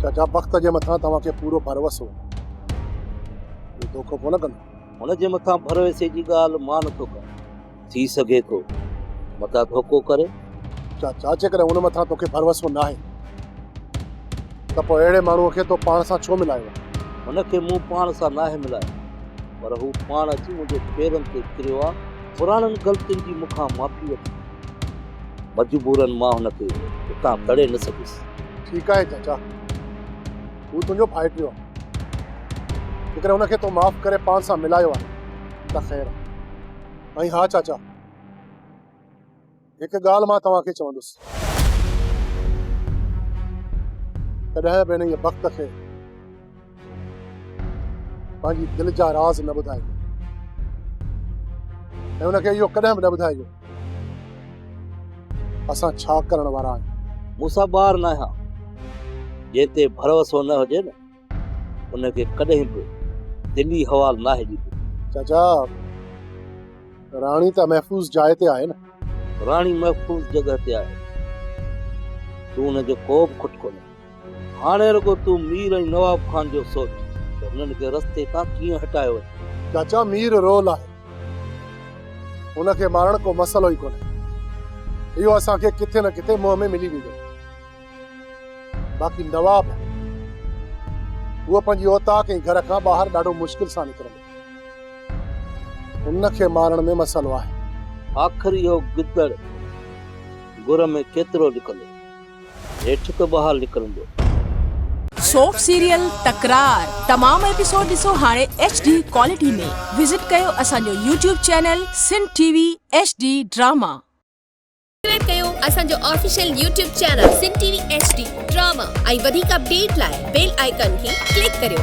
چاچا بخت جي مٿان توهان کي پورو ڀروسو آهي. هو دوکو ڪونه ڪندو. هن جي مٿان ڀروسي جي ڳالهه مان نٿو ڪريان. ٿي سگهي ٿو متان ڌوڪو ڪري. چاچا جيڪڏهن ان مٿان توکي ڀروسو ناهي ته پوء اهڙي ماڻهوء کي تو پاڻ سان ڇو ملايو آهي؟ هن کي مون پاڻ سان ناهي ملايو پر هو پاڻ اچي منهنجي پيرن تي ڪريو آ. پراڻن غلطين جي مون کان معافي وٺي. مجبورن مان هن کي اتان تڙي نه سگهيس. ٺيڪ آهي چاچا، هو تنهنجو ڀائٽيو آهي. جيڪڏهن هن کي تو معاف ڪري پاڻ سان ملايو آهي ته خير آهي. ۽ ها چاچا، هڪ ڳالهه مان توهان کي چوندس. ڪڏهن به انهيء بخت کي پنهنجي دل جا راز نه ٻڌائجو ۽ ان کي اهو ڪڏهن به نه ٻڌائجو اسان ڇا ڪرڻ وارا آهيون. مون سان ٻار ناهيان، جنهن تي ڀروسو نه هجي نه ان کي ڪڏهن به دلي حوال ناهي ڏبو. چاچا، راڻي ته محفوظ جاء تي آهي نه؟ راڻي محفوظ جڳهه تي آهي، تون ان جو ڪو به کٽ ڪونهي. هاڻي رڳو تون مير ۽ نواب خان جو سوچ ته هنن کي رستي تان ڪيئن هٽايو وڃي. چاچا مير رول آهي، هن کي مارڻ ڪو مسئلو ئي ڪونهي. اهو اسان کي ڪٿي نه ڪٿي منهن ۾ ملي ويندو. باقي نواب، هو پنهنجي اوطاق ۽ گهر کان ٻاهر ڏاڍو مشڪل سان نڪرندو. ان کي مارڻ ۾ مسئلو آهي. آخر اهو گدڙ گر ۾ ڪيترو لڪندو؟ هيٺ ته ٻاهر نڪرندو. سوپ سيريل تڪرار تمام ايپيسوڊ ڏسو هاڻي ايڇ ڊي ڪوالٽي ۾ وزٽ ڪيو اسان جو YouTube channel Sindh T V H D drama. Subscribe ڪيو اسان جو official YouTube channel Sindh T V H D drama ۽ وڌيڪ اپڊيٽ لاء بيل آئيڪان کي ڪلڪ ڪريو.